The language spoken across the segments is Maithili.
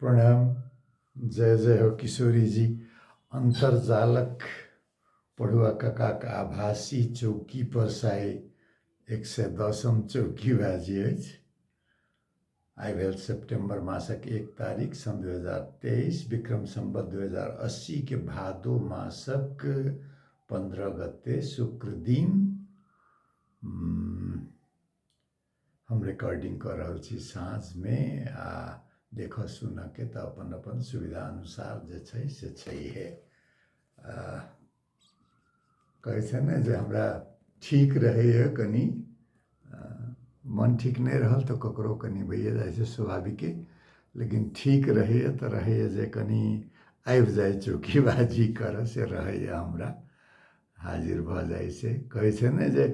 प्रणाम। जय जय हो किशोरी जी। अन्तर्जालक पढ़ुआ काकाक आभासी चौकी पर साइ 110म चौकी बाजी अछि। आइ भेल सेप्टेम्बर मासक 1 तारीख सन् 2023, विक्रम सम्वत 2080 के भादो मासक 15 गते शुक्र दिन। हम रिकॉर्डिंग कऽ रहल छी साँझमे, आ देखऽ सुनऽके तऽ अपन अपन सुविधा अनुसार जे छै से छैहे। कहै छै ने जे हमरा ठीक रहैए, कनि मन ठीक नहि रहल तऽ ककरो कनि भइए जाइ छै स्वाभाविके, लेकिन ठीक रहैए तऽ रहैए जे कनि आबि जाइ चौकीबाजी करऽ, से रहैए हमरा हाजिर भऽ जाइ छै। कहै छै ने जे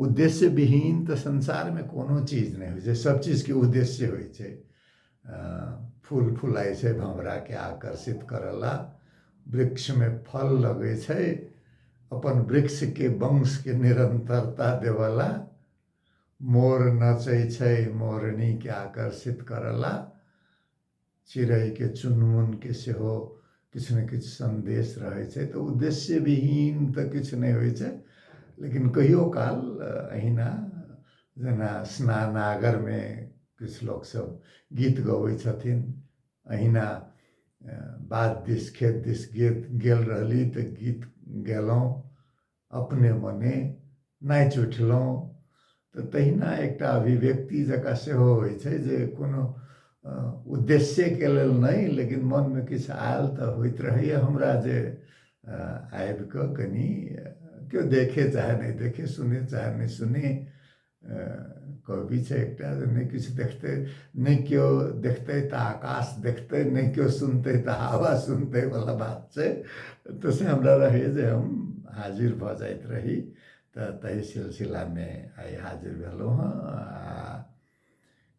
उद्देश्य विहीन तऽ संसारमे कोनो चीज नहि होइ छै, सब चीजके उद्देश्य होइ छै। फूल फुलाइ छै भँवराके आकर्षित करऽ ला, वृक्षमे फल लगै छै अपन वृक्षके वंशके निरन्तरता देबऽ ला, मोर नचै छै मोरनीके आकर्षित करऽ ला, चिड़ैके चुनमुनके सेहो किछु ने किछु सन्देश रहै छै। तऽ उद्देश्य विहीन तऽ किछु नहि होइ छै, लेकिन कहियो काल अहिना जेना स्नानागरमे किछु लोकसभ गीत गबै छथिन, अहिना बाध दिस खेत दिस गेल रहली तऽ गीत गेलहुँ, अपने मने नाचि उठलहुँ। तऽ तहिना एकटा अभिव्यक्ति जकाँ सेहो होइ छै जे कोनो उद्देश्यके लेल नहि, लेकिन मनमे किछु आयल तऽ होइत रहैए हमरा जे आबि कऽ कनि केओ देखे चाहे नहि देखे, सुने चाहे नहि सुने। कहबी छै एकटा जे नहि किछु देखतै, नहि केओ देखतै तऽ आकाश देखतै, नहि केओ सुनतै तऽ हवा सुनतै वला बात छै। तऽ से हमरा रहैए जे हम हाजिर भऽ जाइत रही, तऽ ताहि सिलसिलामे आइ हाजिर भेलहुँ हँ। आ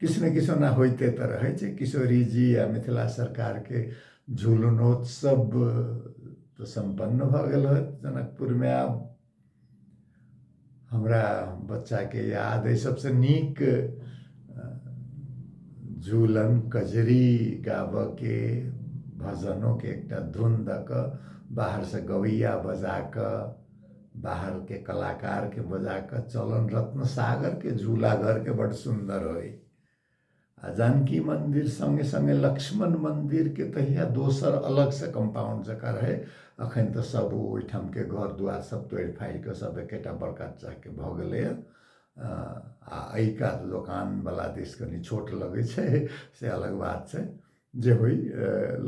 किछु ने किछु ओना होइते तऽ रहै छै। किशोरी जी आ मिथिला सरकारके झूलनोत्सव तऽ सम्पन्न भऽ गेल होत जनकपुरमे। आब हमरा बच्चाके याद अइ सबसँ नीक झूलन कजरी गाबऽके भजनोके एकटा धुन दऽ कऽ बाहरसँ गवैया बजा कऽ बाहरके कलाकारके बजा कऽ चलन रत्न सागरके झूला घरके बड्ड सुन्दर होइ। आ जानकी मन्दिर सङ्गे सङ्गे लक्ष्मण मन्दिरके तहिया दोसर अलगसँ कम्पाउंड जकाँ रहै। अखन तऽ सब ओहिठामके घर दुआर सब तोड़ि फाड़ि कऽ सब एकेटा बड़का चाहके भऽ गेलैए। आ एहि कात दोकानवला दिस कनि छोट लगै छै, से अलग बात छै। जे होइ,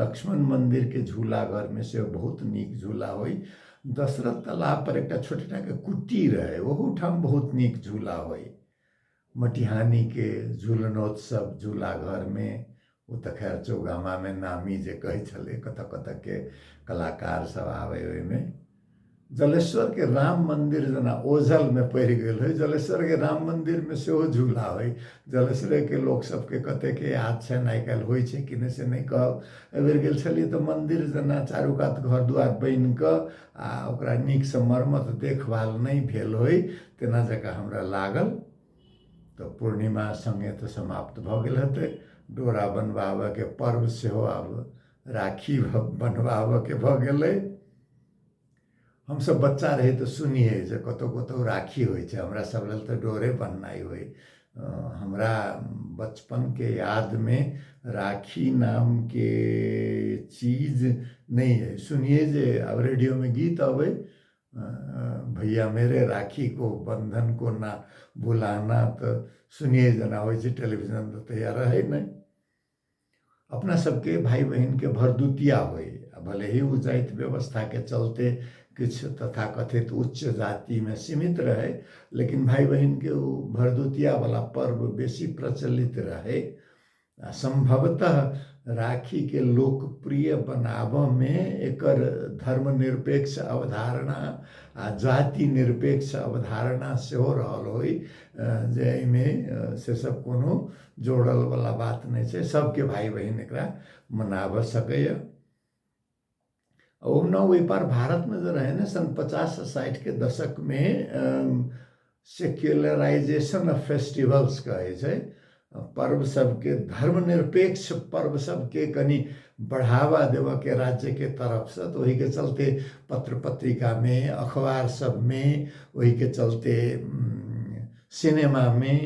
लक्ष्मण मन्दिरके झूला घरमे सेहो बहुत नीक झूला होइ। दशरथ तालाब पर एकटा छोटे टाके कुट्टी रहै, ओहूठाम बहुत नीक झूला होइ। मटिहानीके झूलनोत्सव झूला घरमे ओ तऽ खैर चौगामामे नामी जे कहै छलै, कतऽ कतऽके कलाकार सब आबै ओहिमे। जलेश्वरके राम मन्दिर जेना ओझलमे पड़ि गेल होइ, जलेश्वरके राम मन्दिरमे सेहो झूला होइ। जलेश्वरेके लोक सबके कतेकके याद छनि, आइ काल्हि होइ छै कि नहि से नहि कहब। एहिबेर गेल छलियै तऽ मन्दिर जेना चारू कात घर दुआर बनि कऽ आ ओकरा नीकसँ मरम्मत देखभाल नहि भेल होइ तेना जकाँ हमरा लागल। तऽ पूर्णिमा सङ्गे तऽ समाप्त भऽ गेल हेतै। डोरा बनवाबऽके पर्व सेहो आब राखी बनवाबऽके भऽ गेलै। हमसब बच्चा रही तऽ सुनियै जे कतहु कतहु राखी होइ छै, हमरा सब लेल तऽ डोरे बन्हनाइ होइ। हमरा बचपनके यादमे राखी नामके चीज नहि अइ। सुनियै जे आब रेडियोमे गीत अबै, भैया मेरे राखी को बंधन को ना भुलाना, तऽ सुनियै जेना होइ छै। टेलीविजन तऽ तहिया रहै नहि। अपना सबके भाय बहिनके भरदुतिया होइ, आ भले ही ओ जाति व्यवस्थाके चलते किछु तथाकथित उच्च जातिमे सीमित रहै, लेकिन भाय बहिनके ओ भरदुतियावला पर्व बेसी प्रचलित रहै। आ सम्भवतः राखीके लोकप्रिय बनाबऽमे एकर धर्मनिरपेक्ष अवधारणा आ जाति निरपेक्ष अवधारणा सेहो रहल होइ, जे एहिमे से सब कोनो जोड़ल वाला बात नहि छै, सबके भाय बहिन एकरा मनाबऽ सकैए। ओहुना ओहि पार भारतमे जे रहै ने सन 50 60 के दशकमे सेक्युलराइजेशन ऑफ फेस्टिवल्स कहै छै, पर्व सबके, धर्मनिरपेक्ष पर्व सबके कनि बढ़ावा देबऽके राज्यके तरफसँ, तऽ ओहिके चलते पत्र पत्रिकामे, अखबार सबमे, ओहिके चलते सिनेमामे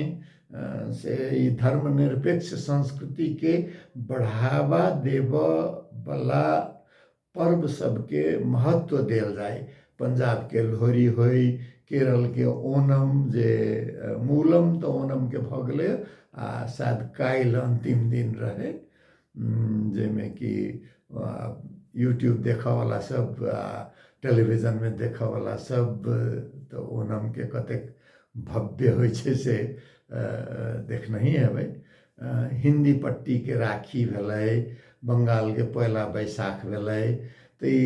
से ई धर्मनिरपेक्ष संस्कृतिके बढ़ावा देबऽवला पर्व सबके महत्व देल जाय। पंजाबके लोहड़ी होइ, केरलके ओणम, जे मूलम तऽ ओणमके भऽ गेलै आ शायद काल्हि अन्तिम दिन रहै, जाहिमे कि यूट्यूब देखऽवला सब आ टेलीविजनमे देखऽवला सब तऽ ओणमके कतेक भव्य होइ छै से देखनहि हेबै। हिन्दी पट्टीके राखी भेलै, बंगालके पहिला बैसाख भेलै, तऽ ई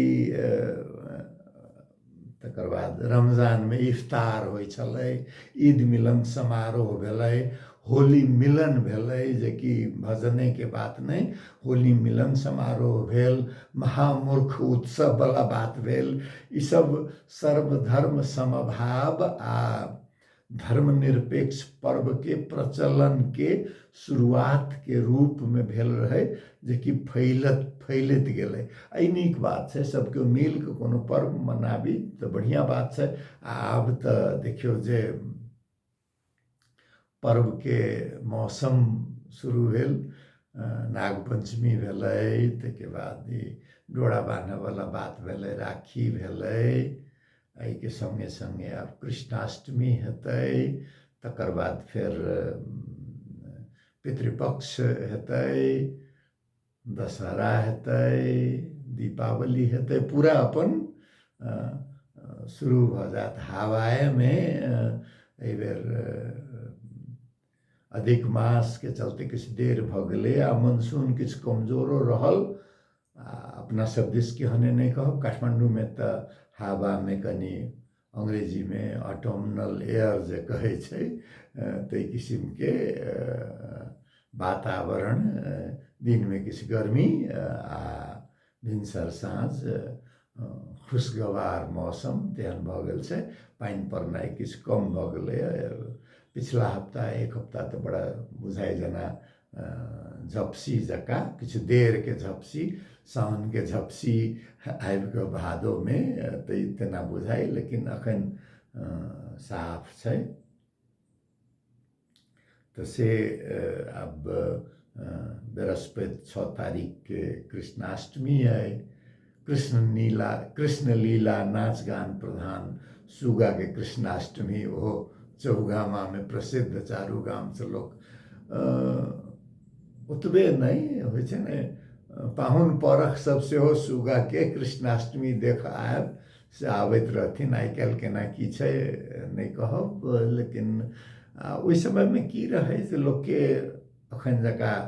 तकर बाद रमजानमे इफ्तार होइ छलै, ईद मिलन समारोह भेलै, होली मिलन भेलै, जेकि भजनेके बात नहि, होली मिलन समारोह भेल, महामूर्ख उत्सववला बात भेल। ईसब सर्वधर्म समभाव आ धर्मनिरपेक्ष पर्वके प्रचलनके शुरुआतके रूपमे भेल रहै, जेकि फैलत फैलैत गेलै। आ ई नीक बात छै, सब केओ मिल कऽ कोनो पर्व मनाबी तऽ बढ़िआँ बात छै। आ आब तऽ देखियौ जे पर्वके मौसम शुरू भेल, नाग पञ्चमी भेलै, ताहिके बाद ई डोरा बान्हऽवला बात भेलै, राखी भेलै, एहिके सङ्गे सङ्गे आब कृष्णाष्टमी हेतै, तकर बाद फेर पितृपक्ष हेतै, दशहरा हेतै, दीपावली हेतै, पूरा अपन शुरू भऽ जायत। हवाएमे एहिबेर अधिक मासके चलते किछु देर भऽ गेलै आ मनसून किछु कमजोरो रहल। आ अपना सब दिस केहने नहि कहब, काठमाण्डूमे तऽ हवामे कनि अंग्रेजीमे ऑटोमनल एयर जे कहै छै ताहि किसिमके वातावरण, दिनमे किछु गर्मी आ भिनसर साँझ खुशगवार मौसम तेहन भऽ गेल छै। पानि पड़नाइ किछु कम भऽ गेलैए। पिछला हप्ता एक हप्ता तऽ बड़ा बुझाइ जेना झपसी जकाँ, किछु देरके झपसी, साउनके झपसी आबि कऽ भादोमे तऽ तेना बुझाइ, लेकिन अखन साफ छै। तऽ से आब बृहस्पति 6 तारीखके कृष्णाष्टमी अइ, कृष्ण लीला नाच गान प्रधान सुगाके कृष्णाष्टमी, ओहो चौगामामे प्रसिद्ध, चारू गामसँ लोक ओतबे नहि होइ छै ने, पाहुन परख सब सेहो सुगाके कृष्णाष्टमी देख आयब से आबैत रहथिन। आइ काल्हि केना की छै नहि कहब, लेकिन ओहि समयमे की रहै जे लोकके अखन जकाँ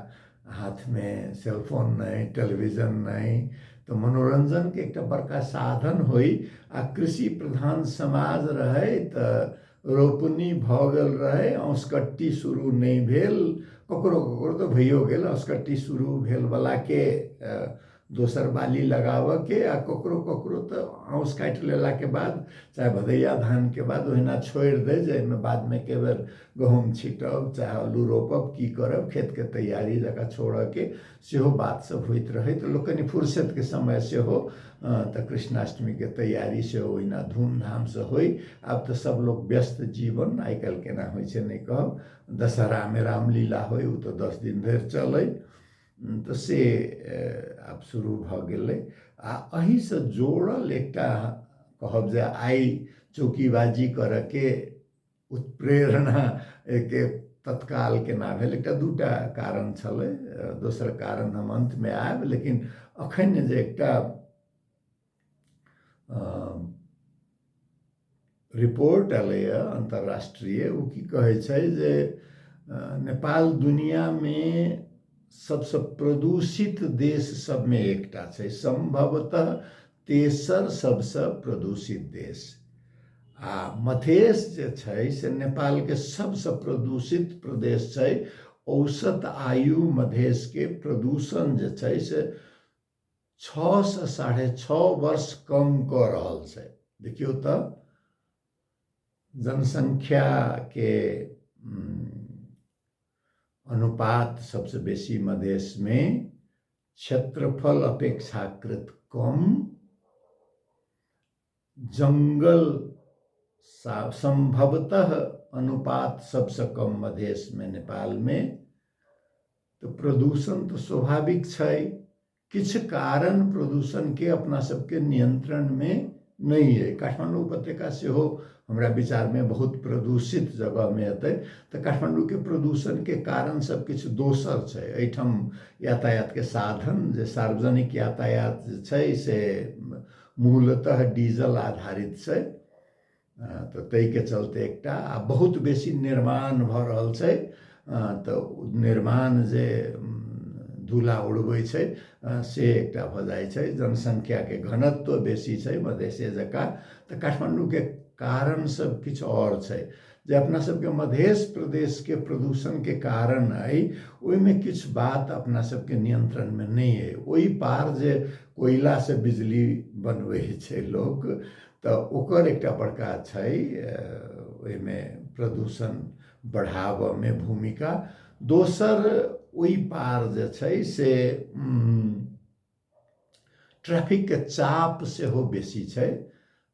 हाथमे सेलफोन नहि, टेलीविजन नहि, तऽ मनोरञ्जनके एकटा बड़का साधन होइ आ कृषि प्रधान समाज रहै तऽ रोपनी भऽ गेल रहै, औंसकट्टी शुरू नहि भेल, ककरो ककरो तऽ भइयो गेल औंसकट्टी शुरू भेलवलाके दोसर बाली लगाबऽके, आ ककरो ककरो तऽ औंस काटि लेलाके बाद चाहे भदैया धानके बाद ओहिना छोड़ि दै जे एहिमे बादमे कए बेर गहूँम छिटब चाहे आलू रोपब की करब, खेतके तैयारी जकाँ छोड़ऽके सेहो बात सब होइत रहै। तऽ लोक कनि फुर्सतके समय सेहो तऽ कृष्णाष्टमीके तैयारी सेहो ओहिना धूमधामसँ होइ। आब तऽ सब लोक व्यस्त जीवन, आइ काल्हि केना होइ छै नहि कहब। दशहरामे रामलीला होइ, ओ तऽ 10 दिन धरि चलै, तऽ से आब शुरू भऽ गेलै। आ एहिसँ जोड़ल एकटा कहब जे आइ चौकीबाजी करऽके उत्प्रेरणा के तत्काल केना भेल, एकटा दूटा कारण छलै, दोसर कारण हम अन्तमे आयब, लेकिन अखन जे एकटा रिपोर्ट एलैए अन्तर्राष्ट्रीय, ओ की कहै छै जे नेपाल दुनियामे सबसँ प्रदूषित देश सबमे एकटा छै, सम्भवतः तेसर सबसँ प्रदूषित देश। आ मधेश जे छै से नेपालके सबसँ प्रदूषित प्रदेश छै। औसत आयु मधेशके प्रदूषण जे छै से 6 से 6.5 वर्ष कम कऽ रहल छै। देखियौ तऽ जनसंख्याके अनुपात सबसँ बेसी मधेशमे, क्षेत्रफल अपेक्षाकृत कम, जंगल संभवतः अनुपात सबसँ कम मधेशमे नेपालमे। तऽ प्रदूषण तऽ स्वाभाविक छै। किछु कारण प्रदूषणके अपना सबके नियंत्रणमे नहि अइ। काठमाण्डू उपत्यका सेहो हमरा विचारमे बहुत प्रदूषित जगहमे एतै, तऽ काठमाण्डूके प्रदूषणके कारण सब किछु दोसर छै। एहिठाम यातायातके साधन जे सार्वजनिक यातायात जे छै से मूलतः डीजल आधारित छै, तऽ ताहिके चलते एकटा आ बहुत बेसी निर्माण भऽ रहल छै, तऽ निर्माण जे धूला उड़बै छै से एकटा भऽ जाइ छै। जनसङ्ख्याके घनत्व बेसी छै मधेशे जकाँ, तऽ काठमाण्डूके कारण सब किछु आओर छै। जे अपना सबके मधेश प्रदेशके प्रदूषणके कारण अइ ओहिमे किछु बात अपना सबके नियंत्रणमे नहि अइ। ओहि पार जे कोयलासँ बिजली बनबै छै लोक, तऽ ओकर एकटा बड़का छै ओहिमे प्रदूषण बढ़ाबऽमे भूमिका। दोसर ओहि पार जे छै से ट्रैफिकके चाप सेहो बेसी छै।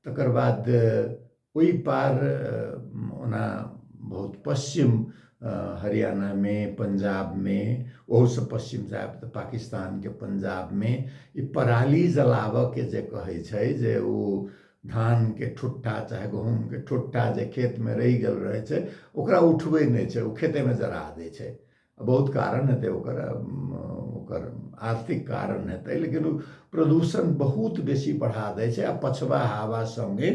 तकर बाद ओहि पार ओना बहुत पश्चिम हरियाणामे, पंजाबमे, ओहूसँ पश्चिम जायब तऽ पाकिस्तानके पंजाबमे ई पराली जलाबऽके जे कहै छै, जे ओ धानके ठुट्ठा चाहे गहूँमके ठुट्ठा जे खेतमे रहि गेल रहै छै ओकरा उठबै नहि छै, ओ खेतेमे जरा दै छै। बहुत कारण हेतै ओकर, ओकर आर्थिक कारण हेतै, लेकिन ओ प्रदूषण बहुत बेसी बढ़ा दै छै आ पछबा हवा सङ्गे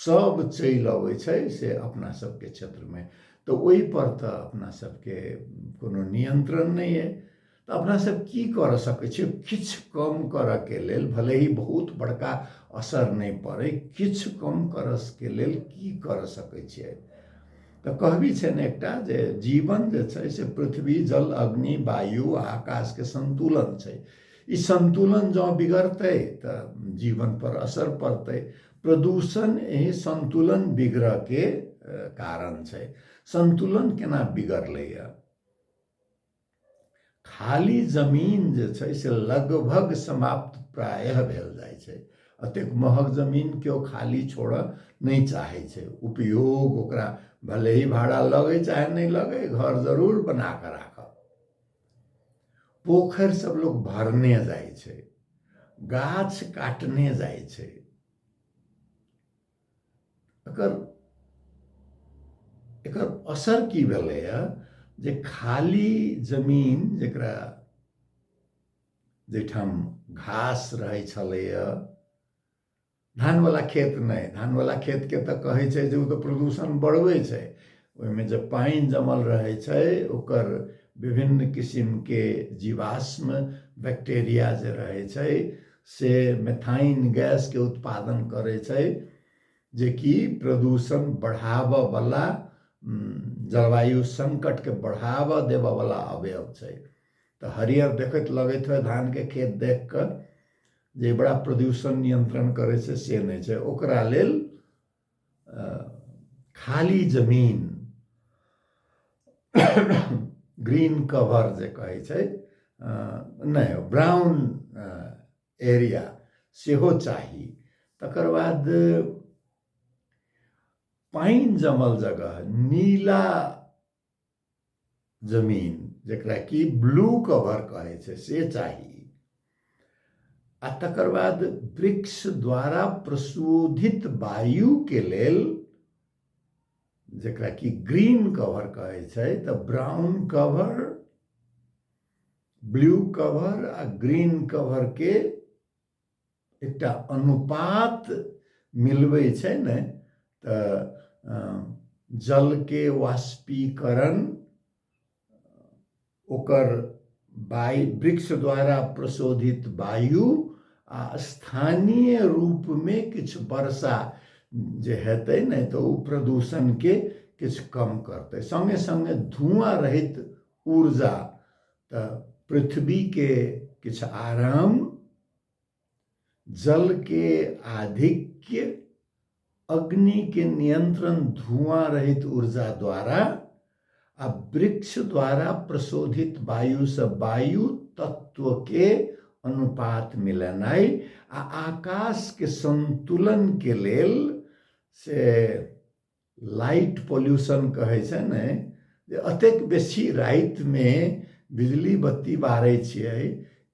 सब चलि अबै छै से अपना सबके क्षेत्रमे। तऽ ओहिपर तऽ अपना सबके कोनो नियंत्रण नहि अइ। तऽ अपना सब की करऽ सकै छियै किछु कम करऽके लेल, भले ही बहुत बड़का असर नहि पड़ै, किछु कम करऽके लेल की करऽ सकै छियै? तऽ कहबी छै ने एकटा जे जीवन जे छै से पृथ्वी, जल, अग्नि, वायु आ आकाशके संतुलन छै। ई संतुलन जँ बिगड़तै तऽ जीवन पर असर पड़तै। प्रदूषण एहि संतुलन बिगड़ऽके कारण छै। संतुलन केना बिगड़लैए? खाली जमीन जे छै से लगभग समाप्त प्रायः भेल जाइ छै। एतेक महग जमीन केओ खाली छोड़ऽ नहि चाहै छै। उपयोग ओकरा भले ही भाड़ा लगै चाहे नहि लगै, घर जरूर बना कऽ राखब। पोखरि सब लोक भरने जाइ छै, गाछ काटने जाइ छै। एकर एकर असर की भेलैए जे खाली जमीन जकरा जाहिठाम घास रहै छलैए, धानवला खेत नहि, धानवला खेतके तऽ कहै छै जे ओ तऽ प्रदूषण बढ़बै छै। ओहिमे जे पानि जमल रहै छै ओकर विभिन्न किसिमके जीवाश्म बैक्टेरिया जे रहै छै से मेथाइन गैसके उत्पादन करै छै, जेकि प्रदूषण बढ़ाबऽवला, जलवायु संकटके बढ़ावा देबऽवला अवयव छै। तऽ हरियर देखैत लगैत होइ धानके खेत देख कऽ जे बड़ा प्रदूषण नियंत्रण करै छै, से नहि छै। ओकरा लेल खाली जमीन, ग्रीन कवर जे कहै छै, नहि, ब्राउन एरिया सेहो चाही। तकर बाद पानि जमल जगह, नीला जमीन जकरा कि ब्लू कवर कहै छै से चाही। आ तकर बाद वृक्ष द्वारा प्रशोधित वायुके लेल जकरा कि ग्रीन कवर कहै छै, तऽ ब्राउन कवर, ब्लू कवर आ ग्रीन कवरके एकटा अनुपात मिलबै छै ने, तऽ जलके वाष्पीकरण, ओकर वायु, वृक्ष द्वारा प्रशोधित वायु आ स्थानीय रूपमे किछु वर्षा जे हेतै ने, तऽ ओ प्रदूषणके किछु कम करतै। सङ्गे सङ्गे धुआँ रहित ऊर्जा, तऽ पृथ्वीके किछु आराम, जलके आधिक्य, अग्निके नियंत्रण धुआँ रहित ऊर्जा द्वारा आ वृक्ष द्वारा प्रशोधित वायुसँ वायु तत्वके अनुपात मिलेनाइ आ आकाशके संतुलनके लेल से लाइट पॉल्यूशन कहै छै ने, जे अतेक बेसी रातिमे बिजली बत्ती बारै छियै,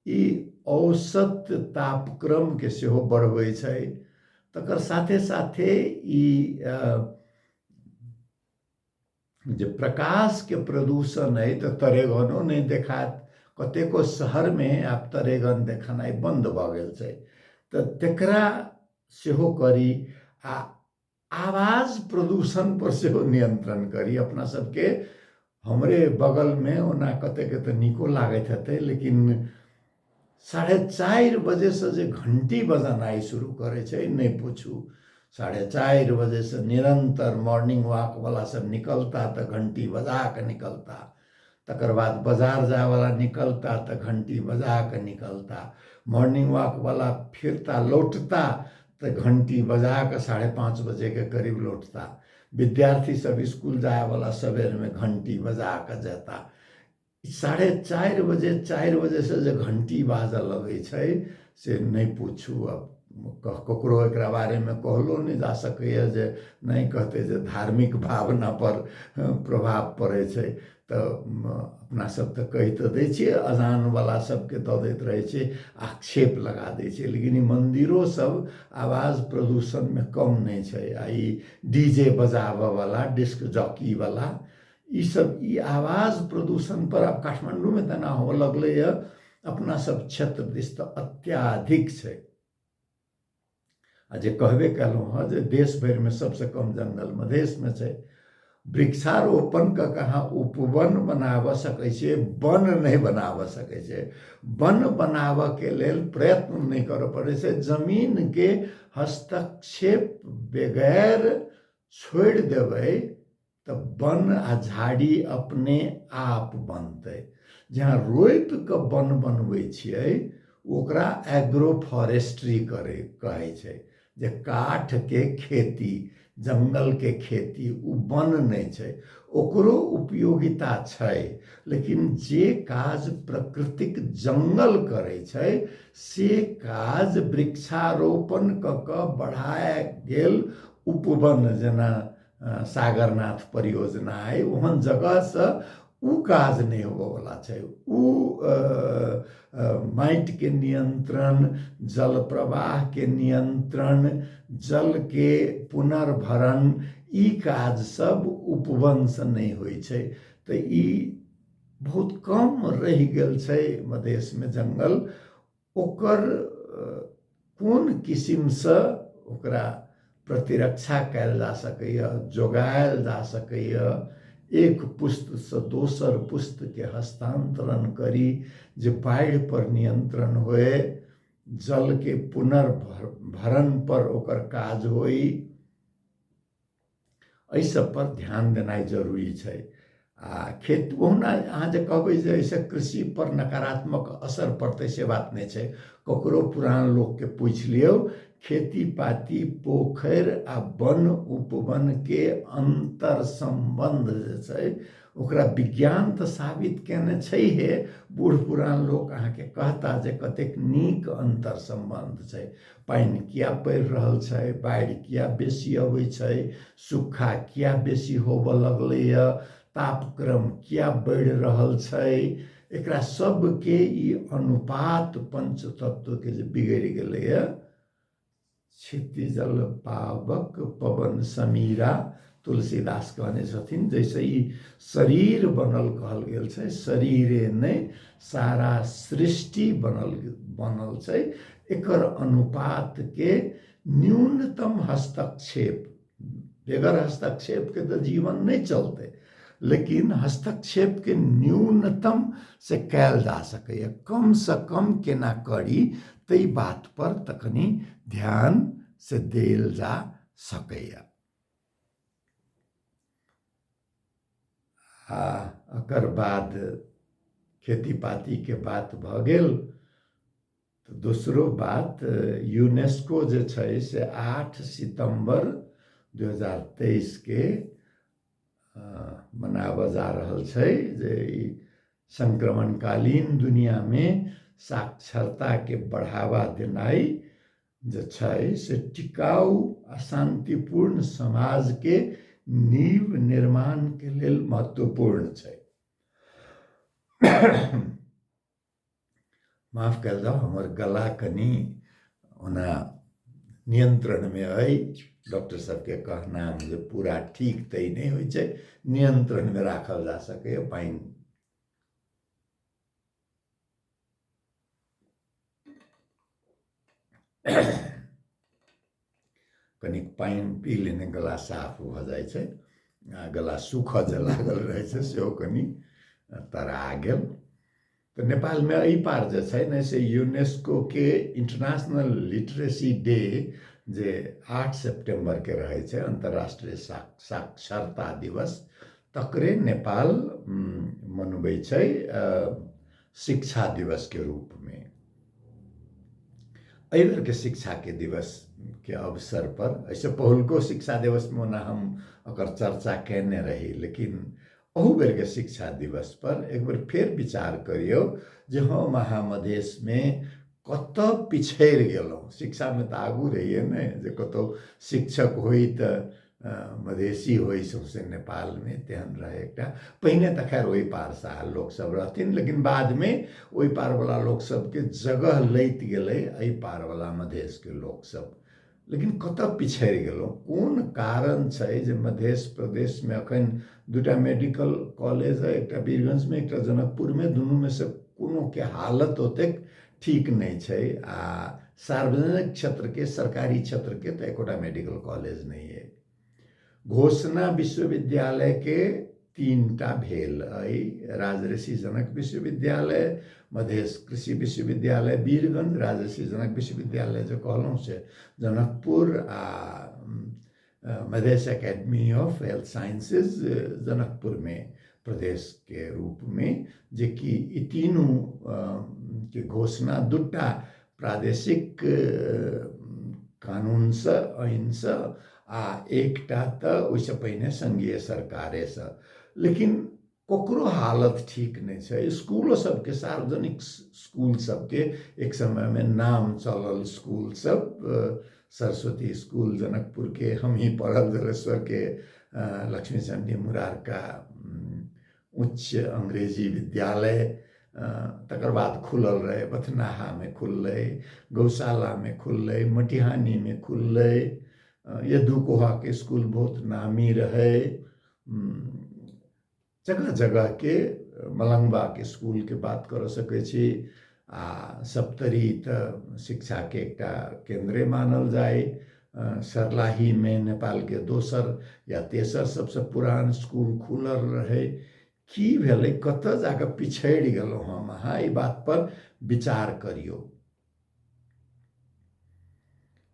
ई औसत तापक्रमके सेहो बढ़बै छै। तकर साथे साथे ई जे प्रकाशके प्रदूषण अइ तऽ तरेगनो नहि देखायत। कतेको शहरमे आब तरेगन देखेनाइ बन्द भऽ गेल छै, तऽ तकरा सेहो करी आ आवाज प्रदूषण पर सेहो नियंत्रण करी। अपना सबके हमरे बगलमे ओना कतेक तऽ नीको लागैत हेतै, लेकिन 4:30 बजेसँ जे घंटी बजेनाइ शुरू करै छै, नहि पूछू। 4:30 बजेसँ निरन्तर मॉर्निंग वॉकवला सब निकलता तऽ घंटी बजा कऽ निकलता, तकर बाद बाजार जायवला निकलता तऽ घंटी बजा कऽ निकलता, मॉर्निंग वॉकवला फिरता लौटता तऽ घंटी बजा कऽ 5:30 बजेके करीब लौटता, विद्यार्थी सब स्कूल जायवला सवेरमे घंटी बजा कऽ जेता। 4:30 बजे 4 बजेसँ जे घंटी बाजऽ लगै छै से नहि पूछू। अब ककरो एकरा बारेमे कहलो नहि जा सकैए जे नहि कहतै जे धार्मिक भावना पर प्रभाव पड़ै छै। तऽ अपना सब तऽ कहि तऽ दै छियै, अजानवला सबके दऽ दैत रहै छै, आक्षेप लगा दै छै, लेकिन ई मन्दिरो सब आवाज प्रदूषणमे कम नहि छै। आ ई डी जे बजाबऽवला, डिस्क जॉकीवला, ई सब ई आवाज प्रदूषण पर आब काठमाण्डूमे तेना होबऽ लगलैए, अपना सब क्षेत्र दिस तऽ अत्याधिक छै। आ जे कहबे कयलहुँ हँ जे देश भरिमे सबसँ कम जंगल मधेशमे छै। वृक्षारोपण कऽ के अहाँ उपवन बनाबऽ सकै छियै, वन नहि बनाबऽ सकै छियै। वन बनाबऽके लेल प्रयत्न नहि करऽ पड़ै छै, जमीनके हस्तक्षेप बगैर छोड़ि देबै तऽ वन आ झाड़ी अपने आप बनतै। जहाँ रोपि कऽ वन बनबै छियै ओकरा एग्रो फॉरेस्ट्री करै कहै छै, जे काठके खेती, जंगलके खेती, ओ वन नहि छै, ओकरो उपयोगिता छै, लेकिन जे काज प्रकृतिक जंगल करै छै से काज वृक्षारोपण कऽ कऽ बढ़ाए गेल उपवन, जेना सागरनाथ परियोजना अइ, ओहन जगहसँ उ काज नहि होबऽवला छै। उ माटिके नियंत्रण, जल प्रवाहके नियंत्रण, जलके पुनर्भरण, ई काज सब उपवनसँ नहि होइ छै। तऽ ई बहुत कम रहि गेल छै मधेशमे जंगल। ओकर कोन किसिमसँ ओकरा प्रतिरक्षा कयल जा सकैए, जोगायल जा सकैए, एक पुस्तसँ दोसर पुस्तके हस्तान्तरण करी जे बाढ़ि पर नियंत्रण होए, जलके पुनर्भरण पर ओकर काज होइ, एहि सब पर ध्यान देनाइ जरूरी छै। आ खेत ओहुना अहाँ जे कहबै जे एहिसँ कृषि पर नकारात्मक असर पड़तै से बात नहि छै। ककरो पुरान लोकके पूछि लियौ, खेती पाती, पोखरि आ वन उपवन के अन्तर सम्बन्ध जे छै ओकरा विज्ञान तऽ साबित केने छैहे, बूढ़ पुरान लोक अहाँके कहता जे कतेक नीक अन्तर सम्बन्ध छै। पानि किया पड़ि रहल छै, बाढ़ि किया बेसी अबै छै, सूखा किया बेसी होबऽ लगलैए, तापक्रम किया बढ़ि रहल छै, एकरा सबके ई अनुपात पंचतत्वके जे बिगड़ि गेलैए। क्षितिजल पावक पवन समीरा, तुलसीदास कहने छथिन, जैसे ई शरीर बनल कहल गेल छै, शरीरे नहि सारा सृष्टि बनल बनल छै। एकर अनुपात के न्यूनतम हस्तक्षेप, बगैर हस्तक्षेप के तऽ जीवन नहि चलतै, लेकिन हस्तक्षेप के न्यूनतम से कयल जा सकैए। कम से कम केना करी ताहि बात पर तखनी ध्यान से देल जा सकैए। आ एकर बाद खेती पातीके बात भऽ गेल तऽ दोसरो बात, यूनेस्को जे छै से 8 सितम्बर 2023 के मनाबऽ जा रहल छै जे ई संक्रमणकालीन दुनिआँमे साक्षरताके बढ़ावा देनाइ जे छै से टिकाउ आ शान्तिपूर्ण समाजके नींव निर्माणके लेल महत्वपूर्ण छै। माफ कयल जाउ, हमर गला कनि ओना नियंत्रणमे अइ, डॉक्टर सबके कहनाम जे पूरा ठीक तऽ ई नहि होइ छै, नियंत्रणमे राखल जा सकैए। पानि कनिक पानि पी लेने गला साफ भऽ जाइ छै आ गला सूखऽ जे लागल रहै छै सेहो कनि तरा गेल। तऽ नेपालमे एहि पार जे छै ने से यूनेस्कोके इंटरनेशनल लिटरेसी डे जे 8 सेप्टेम्बरके रहै छै, अन्तर्राष्ट्रीय साक्षरता दिवस, तकरे नेपाल मनबै छै शिक्षा दिवसके रूपमे। एहि बेरके शिक्षाके दिवसके अवसर पर, एहिसँ पहिलुको शिक्षा दिवसमे ओना हम ओकर चर्चा कयने रही, लेकिन अहू बेरके शिक्षा दिवस पर एक बेर फेर विचार करियौ जे हम अहाँ मधेशमे कतऽ पिछड़ि गेलहुँ। शिक्षामे तऽ आगू रहियै ने, जे कतहु शिक्षक होइ तऽ मधेसी होइ सौँसे नेपालमे, तेहन रहै एकटा। पहिने तऽ खैर ओहि पारसँ आयल लोकसभ रहथिन, लेकिन बादमे ओहि पारवला लोकसभके जगह लैत गेलै एहि पारवला मधेशके लोकसभ। लेकिन कतऽ पिछड़ि गेलहुँ, कोन कारण छै जे मधेश प्रदेशमे अखन 2टा मेडिकल कॉलेज अइ, एकटा वीरगंजमे, एकटा जनकपुरमे, दुनूमे से कोनोके हालत ओतेक ठीक नहि छै आ सार्वजनिक क्षेत्रके सरकारी क्षेत्रके तऽ एकोटा मेडिकल कॉलेज नहि अइ। घोषणा विश्वविद्यालयके 3टा भेल अइ, राजऋषि जनक विश्वविद्यालय, मधेश कृषि विश्वविद्यालय वीरगंज, राजऋषि जनक विश्वविद्यालय जे कहलहुँ से जनकपुर, आ Madhesh academy of health sciences जनकपुरमे प्रदेशके रूपमे, जेकि ई तीनू के घोषणा 2टा प्रादेशिक कानूनसँ ऐनसँ आ एकटा तऽ ओहिसँ पहिने संघीय सरकारेसँ, लेकिन ककरो हालत ठीक नहि छै। स्कूलो सबके, सार्वजनिक स्कूल सबके एक समयमे नाम चलल स्कूल सब, सरस्वती स्कूल जनकपुरके हमही पढ़ल, जलेश्वरके लक्ष्मी चण्डी मुरारका उच्च अंग्रेजी विद्यालय, तकर बाद खुलल रहै, बथनाहामे खुललै, गौशालामे खुललै, मटिहानीमे खुललै, यदु कोहाके स्कूल बहुत नामी रहै, जगह जगहके मलंगवाके स्कूलके बात करऽ सकै छी। आ सप्तरी तऽ शिक्षाके एकटा केन्द्रे मानल जाय, सर्लाहीमे नेपालके दोसर या तेसर सबसँ पुरान स्कूल खुलल रहै। की भेलै, कतऽ जाकऽ पिछड़ि गेलहुँ हम अहाँ, एहि बात पर विचार करियौ।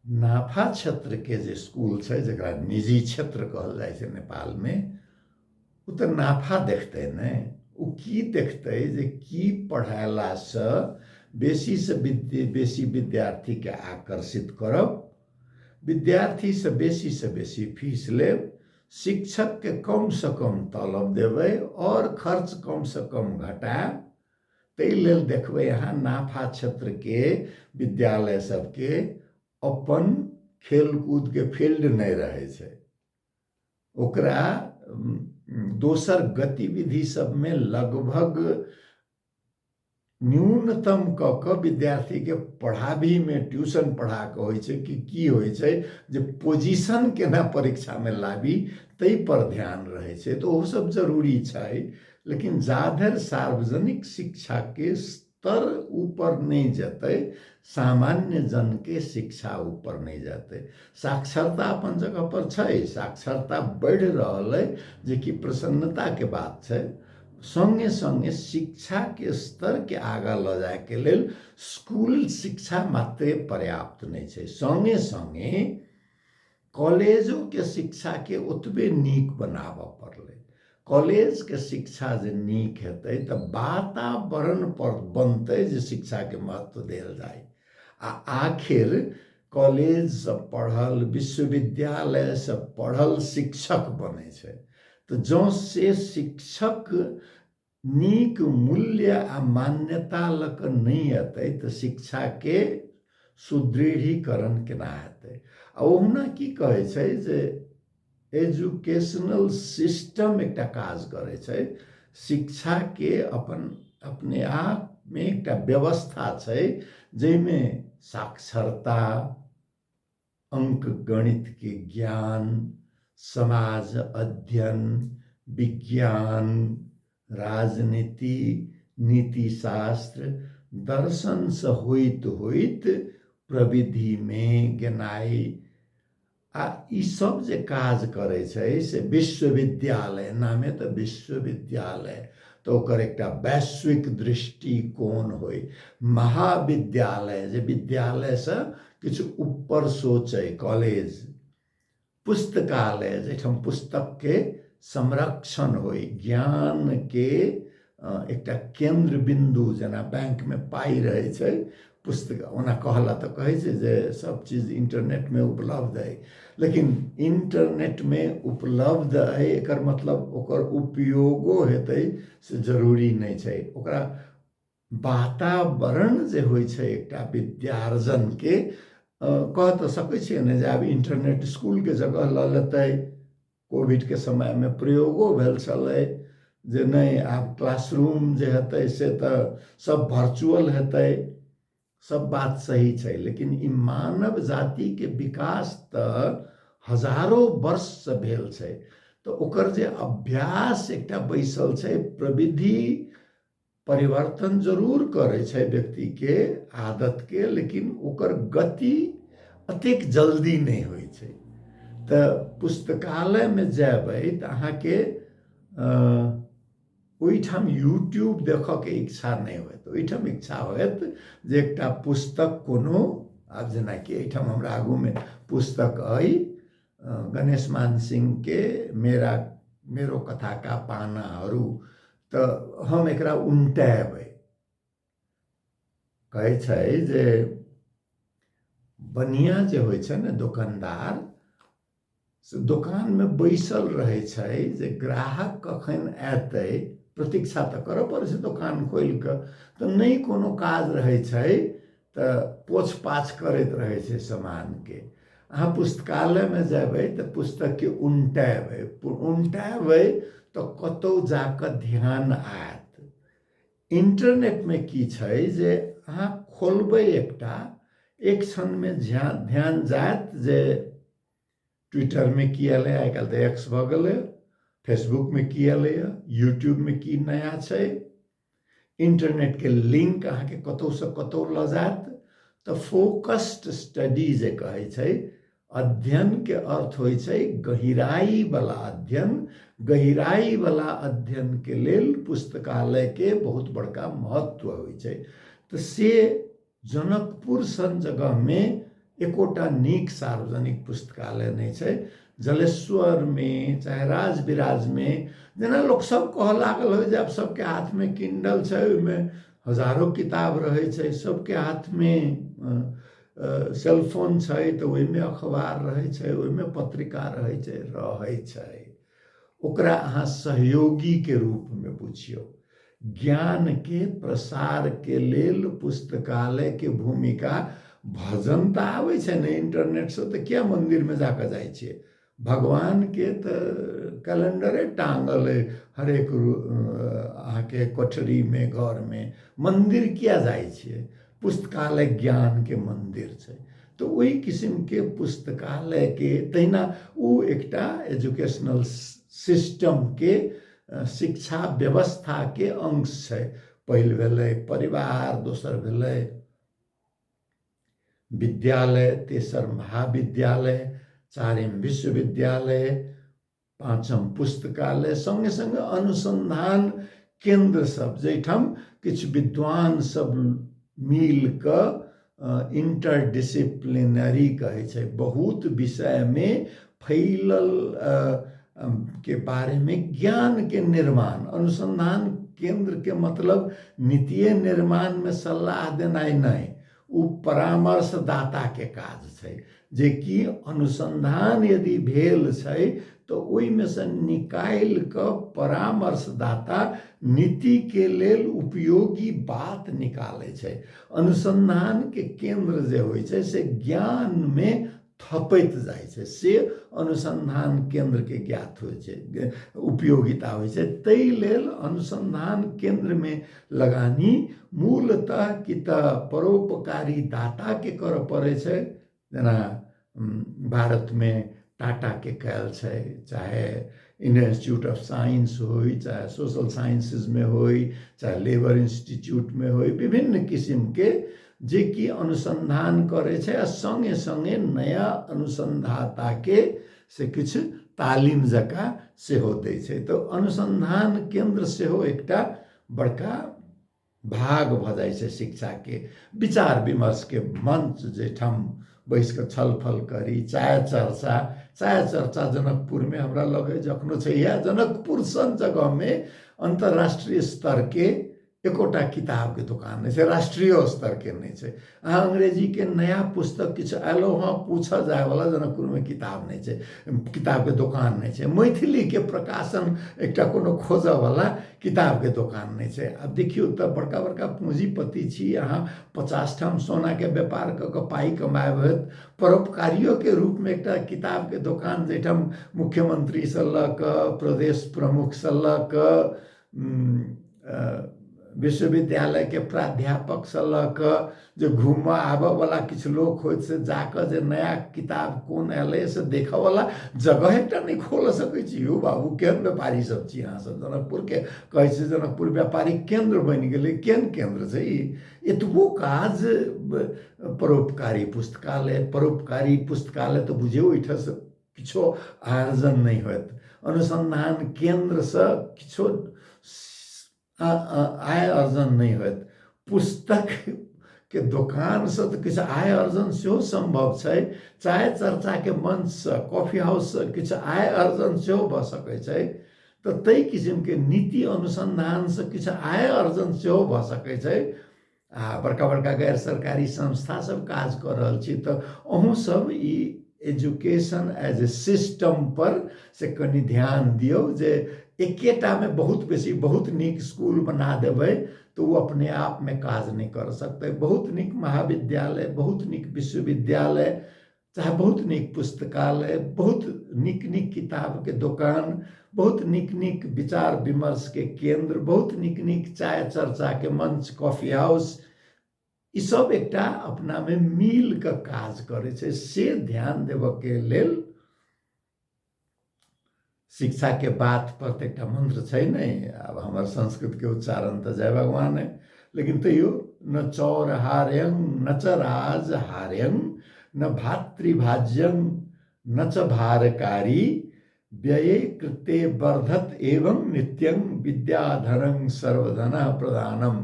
नाफा क्षेत्रके जे स्कूल छै, जकरा निजी क्षेत्र कहल जाइ छै नेपालमे, ओ तऽ नाफा देखतै ने, ओ की देखतै जे की पढ़ेलासँ बेसीसँ बेसी विद्यार्थीके आकर्षित करब, विद्यार्थीसँ बेसीसँ बेसी फीस लेब, शिक्षकके कमसँ कम तलब देबै आओर खर्च कमसँ कम घटायब। ताहि लेल देखबै अहाँ नाफा क्षेत्रके विद्यालय सबके अपन खेलकूदके फील्ड नहि रहै छै, ओकरा दोसर गतिविधि सबमे लगभग न्यूनतम कऽ कऽ विद्यार्थीके पढ़ाबीमे ट्यूशन पढ़ा कऽ होइ छै कि की होइ छै जे पोजिशन केना परीक्षामे लाबी ताहि पर ध्यान रहै छै, तऽ ओहो सब जरूरी छै। लेकिन जाधरि सार्वजनिक शिक्षाके स्तर ऊपर नहि जेतै, सामान्य जनके शिक्षा ऊपर नहि जेतै। साक्षरता अपन जगह पर छै, साक्षरता बढ़ि रहल अइ, जेकि प्रसन्नताके बात छै। सङ्गे सङ्गे शिक्षाके स्तरके आगाँ लऽ जायके लेल स्कूल शिक्षा मात्रे पर्याप्त नहि छै, सङ्गे सङ्गे कॉलेजोके शिक्षाके ओतबे नीक बनाबऽ पड़लै। कॉलेजके शिक्षा जे नीक हेतै तऽ वातावरण पर बनतै जे शिक्षाके महत्व देल जाय। आ आखिर कॉलेजसँ पढ़ल, विश्वविद्यालयसँ पढ़ल शिक्षक बनै छै, तऽ जँ से शिक्षक नीक मूल्य आ मान्यता लऽ कऽ नहि एतै तऽ शिक्षाके सुदृढ़ीकरण केना हेतै। आ ओहुना की कहै छै जे एजुकेशनल सिस्टम एकटा काज करै छै, शिक्षाके अपन अपने आपमे एकटा व्यवस्था छै जाहिमे साक्षरता, अंक गणितके ज्ञान, समाज अध्ययन, विज्ञान, राजनीति, नीतिशास्त्र, दर्शनसँ होइत होइत प्रविधिमे गेनाइ आ ई सब जे काज करै छै से विश्वविद्यालय नामे तऽ विश्वविद्यालय तऽ ओकर एकटा वैश्विक दृष्टिकोण होइ। महाविद्यालय जे विद्यालयसँ किछु ऊपर सोचै, कॉलेज, पुस्तकालय जाहिठाम पुस्तकके संरक्षण होइ, ज्ञानके एकटा केन्द्र बिन्दु, जेना बैंकमे पाइ रहै छै पुस्तक, ओना कहला तऽ कहै छै जे सब चीज इंटरनेटमे उपलब्ध अइ, लेकिन इंटरनेटमे उपलब्ध अइ एकर मतलब ओकर उपयोगो हेतै से जरूरी नहि छै। ओकरा वातावरण जे होइ छै एकटा विद्यार्जनके, कह तऽ सकै छियै ने जे आब इंटरनेट इसकुलके जगह लऽ लेतै। कोविडके समयमे प्रयोगो भेल छलै जे नहि आब क्लासरूम जे हेतै से तऽ सब वर्चुअल हेतै, सब बात सही छै, लेकिन ई मानव जातिके विकास तऽ हजारो वर्षसँ भेल छै, तऽ ओकर जे अभ्यास एकटा बैसल छै, प्रविधि परिवर्तन जरूर करै छै व्यक्तिके आदतके, लेकिन ओकर गति अतेक जल्दी नहि होइ छै। तऽ पुस्तकालयमे जेबै तऽ अहाँके ओहिठाम यूट्यूब देखऽके इच्छा नहि होयत, ओहिठाम इच्छा होयत जे एकटा पुस्तक कोनो, आब जेनाकि एहिठाम हमरा आगूमे पुस्तक अइ गणेश मान सिंहके मेरा मेरो कथाका पानाहरू, तऽ हम एकरा उनटेबै। कहै छै जे बनिया जे होइ छै ने दोकानदार, से दोकानमे बैसल रहै छै जे ग्राहक कखन एतै, प्रतीक्षा तऽ करऽ पड़ै छै दोकान खोलि कऽ, तऽ नहि कोनो काज रहै छै तऽ पोछ पाछ करैत रहै छै सामानके। अहाँ पुस्तकालयमे जेबै तऽ पुस्तकके उनटेबै, उनटेबै तऽ कतहु जाकऽ ध्यान आयत। इंटरनेटमे की छै जे अहाँ खोलबै एकटा, एक क्षणमे ध्यान जायत जे ट्विटरमे की एलै, आइ काल्हि तऽ एक्स भऽ गेलै, फेसबुकमे की एलैए, यूट्यूबमे की नया छै, इंटरनेटके लिंक अहाँके कतहुसँ कतहु लऽ जायत। तऽ फोकस्ड स्टडी जे कहै छै, अध्ययनके अर्थ होइ छै गहिराइवला अध्ययन। गहिराइवला अध्ययनके लेल पुस्तकालयके बहुत बड़का महत्व होइ छै। तऽ से जनकपुर सन जगहमे एकोटा नीक सार्वजनिक पुस्तकालय नहि छै। जलेश्वरमे चाहे राजविराजमे, जेना लोक सब कहऽ लागल होइ जे आब सबके हाथमे किंडल छै, ओहिमे हजारो किताब रहै छै, सबके हाथमे सेलफोन छै तऽ ओहिमे अखबार रहै छै, ओहिमे पत्रिका रहै छै, रहै छै। ओकरा अहाँ सहयोगीके रूपमे बुझियौ। ज्ञानके प्रसारके लेल पुस्तकालयके भूमिका, भजन तऽ आबै छै ने इंटरनेटसँ, तऽ किया मन्दिरमे जाकऽ जाइ छियै? भगवानके तऽ कैलेंडरे टाँगल अइ हरेक अहाँके कोठरीमे, घरमे, मन्दिर किया जाइ छियै? पुस्तकालय ज्ञानके मन्दिर छै। तऽ ओहि किसिमके पुस्तकालयके तहिना ओ एकटा एजुकेशनल सिस्टमके, शिक्षा व्यवस्थाके अंश छै। पहिल भेलै परिवार, दोसर भेलै विद्यालय, तेसर महाविद्यालय, चारिम विश्वविद्यालय, पाँचम पुस्तकालय, सङ्गे सङ्गे अनुसन्धान केन्द्र सब जाहिठाम किछु विद्वान सब मिल कऽ इंटरडिसिप्लिनरी कहै छै, बहुत विषयमे फैलल के बारेमे ज्ञानके निर्माण। अनुसन्धान केन्द्रके मतलब नीतिये निर्माणमे सलाह देनाइ नहि, ओ परामर्शदाताके काज छै, जे कि अनुसन्धान यदि भेल छै तऽ ओहिमे सँ निकालि कऽ परामर्शदाता नीतिके लेल उपयोगी बात निकालै छै। अनुसन्धानके केन्द्र जे होइ छै से ज्ञानमे थपैत जाइ छै, से अनुसन्धान केन्द्रके ज्ञात होइ छै, उपयोगिता होइ छै। ताहि लेल अनुसन्धान केन्द्रमे लगानी मूलतः कि तऽ परोपकारी दाताके करऽ पड़ै छै, जेना भारतमे टाटाके कयल छै, चाहे इंडियन इंस्टीट्यूट ऑफ साइंस होइ, चाहे सोशल साइंसेजमे होइ, चाहे लेबर इंस्टीट्यूटमे होइ, विभिन्न किसिमके जे कि अनुसन्धान करै छै आ सङ्गे सङ्गे नया अनुसन्धाताके से किछु तालीम जकाँ सेहो दै छै। तऽ अनुसन्धान केन्द्र सेहो एकटा बड़का भाग भऽ जाइ छै शिक्षाके, विचार विमर्शके मञ्च जाहिठाम बैस कऽ छलफल करी, चाय चर्चा। चाय चर्चा जनकपुरमे हमरा लगै जखनो छै, इएह जनकपुर सन जगहमे अन्तर्राष्ट्रीय स्तरके एकोटा किताबके दोकान नहि छै, राष्ट्रीय स्तरके नहि छै। अहाँ अंग्रेजीके नया पुस्तक किछु आयलो हँ पूछऽ जायवला जनकपुरमे किताब नहि छै, किताबके दोकान नहि छै। मैथिलीके प्रकाशन एकटा कोनो खोजऽवला किताबके दोकान नहि छै। आब देखियौ तऽ बड़का बड़का पूँजीपति छी अहाँ, 50 ठाम सोनाके व्यापार कऽ कऽ पाइ कमायब होयत, परोपकारियोके रूपमे एकटा किताबके दोकान जाहिठाम मुख्यमंत्रीसँ लऽ कऽ प्रदेश प्रमुखसँ लऽ कऽ विश्वविद्यालयके प्राध्यापकसँ लऽ कऽ जे घूमऽ आबऽवला किछु लोक होइत से जाकऽ जे नया किताब कोन एलै से देखऽवला जगह एकटा नहि खोलऽ सकै छी। यौ बाबू, केहन व्यापारी सब छी अहाँ सब? जनकपुरके कहै छै जनकपुर व्यापारिक केन्द्र बनि गेलै, केहन केन्द्र छै ई? एतबो काज परोपकारी पुस्तकालय, परोपकारी पुस्तकालय तऽ बुझियौ ओहिठामसँ किछो आर्जन नहि होयत, अनुसन्धान केन्द्रसँ किछो आय अर्जन नहि होयत, पुस्तकके दोकानसँ तऽ किछु आय अर्जन सेहो सम्भव छै, चाय चर्चाके मञ्चसँ, कॉफी हाउससँ किछु आय अर्जन सेहो भऽ सकै छै। तऽ ताहि किसिमके नीति अनुसन्धानसँ किछु आय अर्जन सेहो भऽ सकै छै। आ बड़का बड़का गैर सरकारी संस्था सब काज कऽ रहल छी, तऽ अहूँ सब ई एजुकेशन एज ए सिस्टम पर से कनि ध्यान दियौ जे एकेटामे बहुत बेसी बहुत नीक स्कूल बना देबै तऽ ओ अपने आपमे काज नहि कर सकतै। बहुत नीक महाविद्यालय, बहुत नीक विश्वविद्यालय, चाहे बहुत नीक पुस्तकालय, बहुत नीक नीक किताबके दोकान, बहुत नीक नीक विचार विमर्शके केन्द्र, बहुत नीक नीक चाय चर्चाके मंच, कॉफी हाउस, ई सब एकटा अपनामे मिल कऽ काज करै छै। से ध्यान देबऽके लेल शिक्षाके बात पर तऽ एकटा मन्त्र छै ने, आब हमर संस्कृतके उच्चारण तऽ जय भगवान है, लेकिन तैयो न चौर हार्यं न च राज हार्यं न भातृभाज्यं न च भारकारी व्यये कृते वर्धत एवं नित्यं विद्याधरं सर्वधन प्रधानम।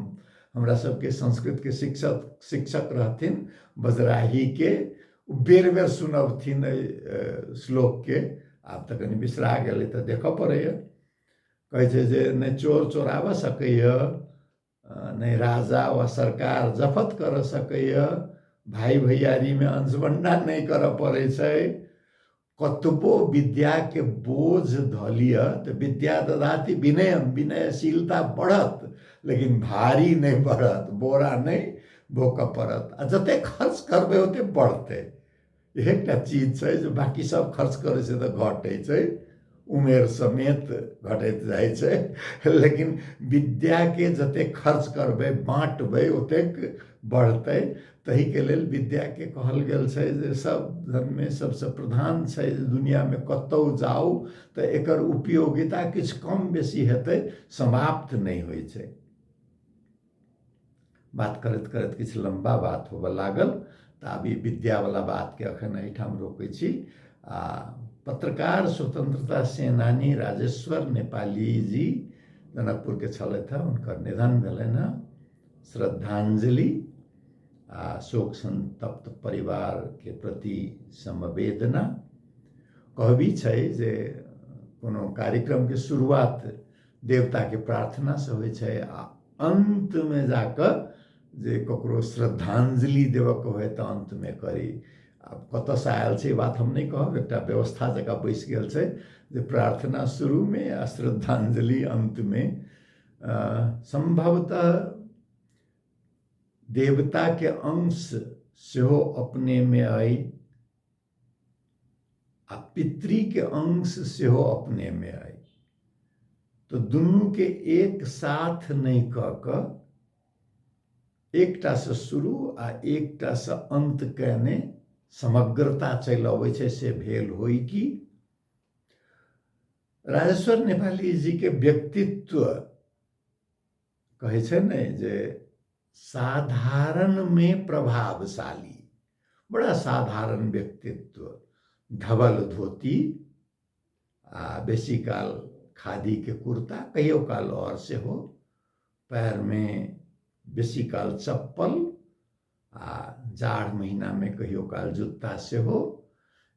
हमरा सबके संस्कृतके शिक्षक शिक्षक रहथिन बजराहीके, बेर बेर सुनबथिन एहि श्लोकके, आब तऽ कनि बिसरा गेलै तऽ देखऽ पड़ैए। कहै छै जे नहि चोर चोराबऽ सकैए, नहि राजा वा सरकार जफत करऽ सकैए, भाइ भैयारीमे अंशबंडा नहि करऽ पड़ै छै, कतबो विद्याके बोझ धऽ लिअ तऽ विद्या ददाति विनयम, विनयशीलता बढ़त लेकिन भारी नहि बढ़त, बोरा नहि बोकऽ पड़त, आ जतेक खर्च करबै ओतेक बढ़तै। एकटा चीज छै जे बाँकी सब खर्च करै छै तऽ घटै छै, उमेर समेत घटैत जाइ छै, लेकिन विद्याके जतेक खर्च करबै, बाँटबै, ओतेक बढ़तै। ताहिके लेल विद्याके कहल गेल छै जे सब धनमे सबसँ प्रधान छै, जे दुनिआँमे कतहु जाउ तऽ एकर उपयोगिता किछु कम बेसी हेतै, समाप्त नहि होइ छै। बात करैत करैत किछु लम्बा बात होबऽ लागल, तऽ आब ई विद्यावला बातके एखन एहिठाम रोकै छी। आ पत्रकार स्वतंत्रता सेनानी राजेश्वर नेपाली जी जनकपुरके छलथि हँ, हुनकर निधन भेलनि हँ। श्रद्धांजलि आ शोक संतप्त परिवारके प्रति समवेदना। कहबी छै जे कोनो कार्यक्रमके शुरुआत देवताके प्रार्थनासँ होइ छै आ अन्तमे जाकऽ जे ककरो श्रद्धांजलि देबऽके होइ तऽ अन्तमे करी। आब कतऽसँ आयल छै बात हम नहि कहब, एकटा व्यवस्था जकाँ बैसि गेल छै जे प्रार्थना शुरूमे आ श्रद्धांजलि अन्तमे। सम्भवतः देवताके अंश सेहो अपनेमे अइ आ पितृके अंश सेहो अपनेमे अइ, तऽ दुनूके एक साथ नहि कऽ कऽ एकटासँ शुरू आ एकटासँ अन्त कयने समग्रता चलि अबै छै, से भेल होइ कि। राजेश्वर नेपाली जीके व्यक्तित्व कहै छै ने जे साधारणमे प्रभावशाली, बड़ा साधारण व्यक्तित्व, धवल धोती आ बेसी काल खादीके कुर्ता, कहियो काल आओर सेहो, पैरमे बेसी काल चप्पल आ जाड़ महीनामे कहियो काल जुत्ता सेहो,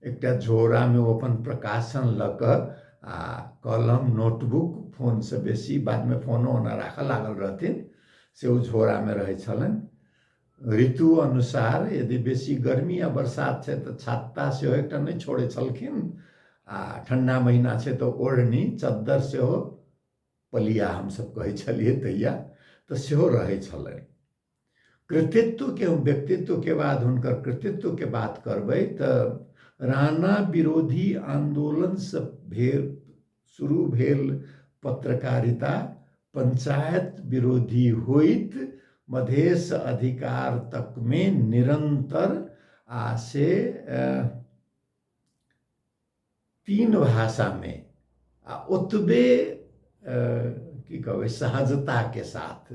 एकटा झोरामे ओ अपन प्रकाशन लऽ कऽ आ कलम नोटबुक, फोनसँ बेसी बादमे फोनो ओना राखऽ लागल रहथिन, से ओ झोरामे रहै छलनि। ऋतु अनुसार यदि बेसी गर्मी आ बरसात छै तऽ छत्ता सेहो एकटा नहि छोड़ै छलखिन, आ ठण्डा महीना छै तऽ ओढ़नी चद्दर सेहो, पलिया हमसब कहै छलियै तहिया, तऽ सेहो रहै छलनि। कृतित्वके व्यक्तित्वके बाद हुनकर कृतित्वके बात करबै तऽ राणा विरोधी आन्दोलनसँ भेल शुरू भेल पत्रकारिता, पंचायत विरोधी होइत मधेश अधिकार तकमे निरन्तर, आ से तीन भाषामे आ ओतबे की कहबै सहजताके साथ,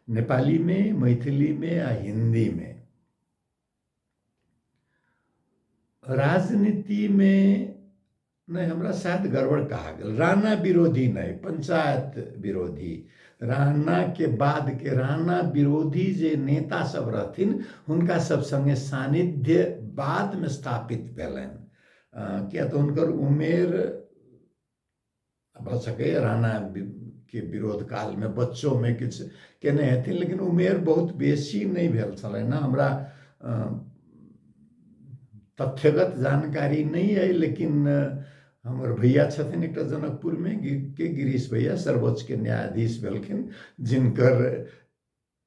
नेपालीमे, मैथिलीमे आ हिन्दीमे। राजनीतिमे नहि, हमरा शायद गड़बड़ कहा गेल, राणा विरोधी नहि, पंचायत विरोधी। राणाके बादके राणा विरोधी जे नेता सब रहथिन हुनका सब सङ्गे सानिध्य बादमे स्थापित भेलनि, किया तऽ हुनकर उमेर भऽ सकैए राणा के विरोध कालमे बच्चोमे किछु केने हेथिन, लेकिन उमेर बहुत बेसी नहि भेल छलनि। हमरा तथ्यगत जानकारी नहि अइ, लेकिन हमर भैया छथिन एकटा जनकपुरमे के गिरीश भैया, सर्वोच्चके न्यायाधीश भेलखिन, जिनकर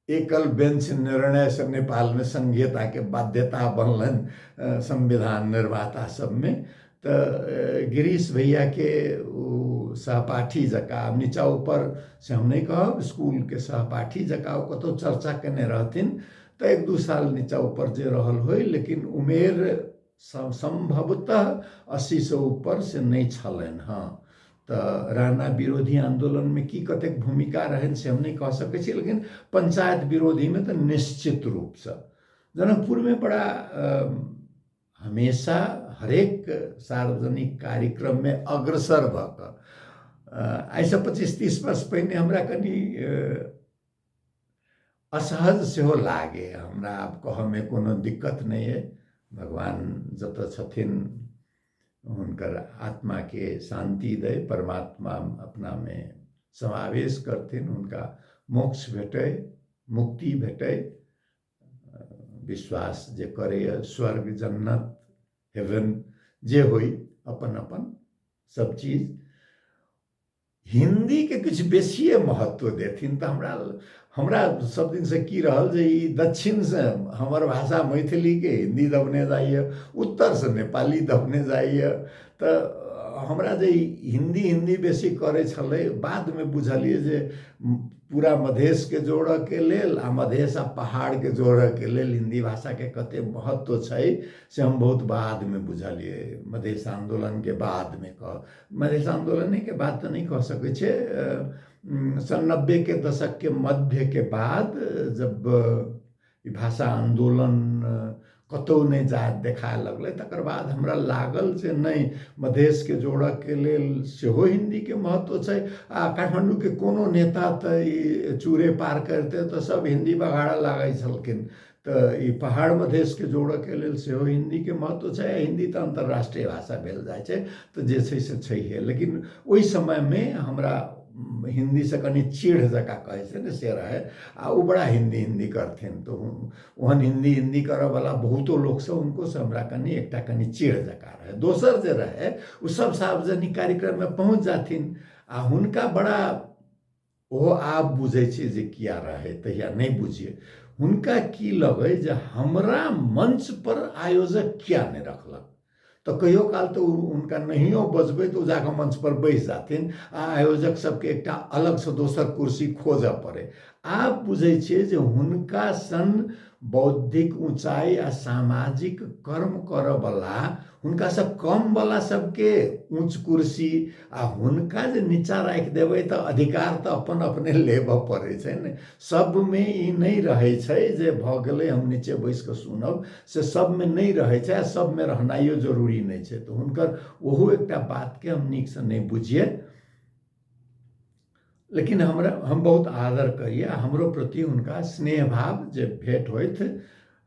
एकल बेंच निर्णयसँ नेपालमे संघीयताके बाध्यता बनलनि संविधान निर्माता सबमे। तऽ गिरीश भैयाके ओ सहपाठी जकाँ, नीचा ऊपर से हम नहि कहब, स्कूलके सहपाठी जकाँ ओ कतहु चर्चा केने रहथिन, तऽ एक दू साल नीचा ऊपर जे रहल होइ, लेकिन उमेर सम्भवतः 80सँ ऊपर से नहि छलनि। हँ, तऽ राणा विरोधी आन्दोलनमे की कतेक भूमिका रहनि से हम नहि कह सकै छी, लेकिन पंचायत विरोधीमे तऽ निश्चित रूपसँ जनकपुरमे बड़ा हमेशा हरेक सार्वजनिक कार्यक्रममे अग्रसर भऽ कऽ, आइसँ 25-30 वर्ष पहिने हमरा कनि असहज सेहो लागे, हमरा आब कहऽमे कोनो दिक्कत नहि अइ, भगवान जतऽ छथिन हुनकर आत्माके शान्ति दै, परमात्मा अपनामे समावेश करथिन, हुनका मोक्ष भेटै, मुक्ति भेटै, विश्वास जे करैए स्वर्ग जन्नत हेवन जे होइ अपन अपन सब चीज। हिन्दीके किछु बेसिए महत्व देथिन तऽ हमरा सब दिनसँ की रहल जे ई दक्षिणसँ हमर भाषा मैथिलीके हिन्दी दबने जाइए, उत्तरसँ नेपाली दबने जाइए, तऽ हमरा जे हिन्दी हिन्दी बेसी करै छलै, बादमे बुझलियै जे पूरा मधेशके जोड़ऽके लेल आ मधेश आ पहाड़के जोड़ऽके लेल हिन्दी भाषाके कते महत्व छै से हम बहुत बादमे बुझलियै, मधेश आन्दोलनके बादमे कह, मधेश आन्दोलनेके बाद तऽ नहि कह सकै छियै, सन् 90के दशकके मध्यके बाद जब ई भाषा आन्दोलन कतहु नहि जा देखाय लगलै, तकर बाद हमरा लागल जे नहि, मधेशके जोड़ऽके लेल सेहो हिन्दीके महत्व छै, आ काठमाण्डूके कोनो नेता तऽ ई चूरे पार करिते तऽ सब हिन्दी बघाड़ऽ लागै छलखिन, तऽ ई पहाड़ मधेशके जोड़ऽके लेल सेहो हिन्दीके महत्व छै। हिन्दी तऽ अन्तर्राष्ट्रीय भाषा भेल जाइ छै, तऽ जे छै से छैहे, लेकिन ओहि समयमे हमरा हिन्दीसँ कनि चिढ़ जकाँ कहै छै ने से रहै। आ ओ बड़ा हिन्दी हिन्दी करथिन, तऽ ओहन हिन्दी हिन्दी करऽवला बहुतो लोकसँ हुनकोसँ हमरा कनि एकटा कनि चिढ़ जकाँ रहै। दोसर जे रहै ओ सब सार्वजनिक कार्यक्रममे पहुँच जाथिन आ हुनका बड़ा ओहो आब बुझै छियै जे किया रहै, तहिया नहि बुझियै। हुनका की लगै जे हमरा मंच पर आयोजक किया नहि रखलक, तऽ कहियो काल तऽ हुनका नहियो बजबै तऽ ओ जाकऽ मंच पर बैस जाथिन आ आयोजक सबके एकटा अलगसँ दोसर कुर्सी खोजऽ पड़ै। आब बुझै छियै जे हुनका सन बौद्धिक ऊँचाइ आ सामाजिक कर्म करऽवला हुनकासँ कमवला सबके ऊँच कुर्सी आ हुनका जे नीचाँ राखि देबै तऽ अधिकार तऽ अपन अपने लेबऽ पड़ै छै ने। सबमे ई नहि रहै छै जे भऽ गेलै हम नीचे बैस कऽ सुनब, से सबमे नहि रहै छै आ सबमे रहनाइयो जरूरी नहि छै। तऽ हुनकर ओहो एकटा बातके हम नीकसँ नहि बुझियै, लेकिन हमरा हम बहुत आदर करियै आ हमरो प्रति हुनका स्नेह भाव जे भेंट होइत,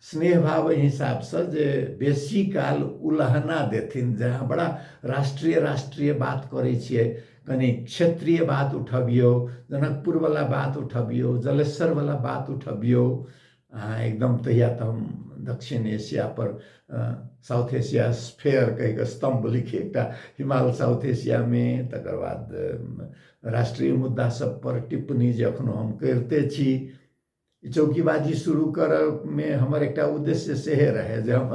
स्नेह भाव एहि हिसाबसँ जे बेसी काल उलहना देथिन जे अहाँ बड़ा राष्ट्रीय राष्ट्रीय बात करै छियै, कनि क्षेत्रीय बात उठबियौ, जनकपुरवला बात उठबियौ, जलेश्वरवला बात उठबियौ। अहाँ एकदम तहिया तऽ हम दक्षिण एशिया पर साउथ एशिया स्फेयर कहि कऽ स्तम्भ लिखी एकटा हिमाल साउथ एशियामे, तकर बाद राष्ट्रीय मुद्दा सब पर टिप्पणी जे एखनो हम करिते छी। चौकीबाजी शुरू करऽमे हमर एकटा उद्देश्य सेहे रहै जे हम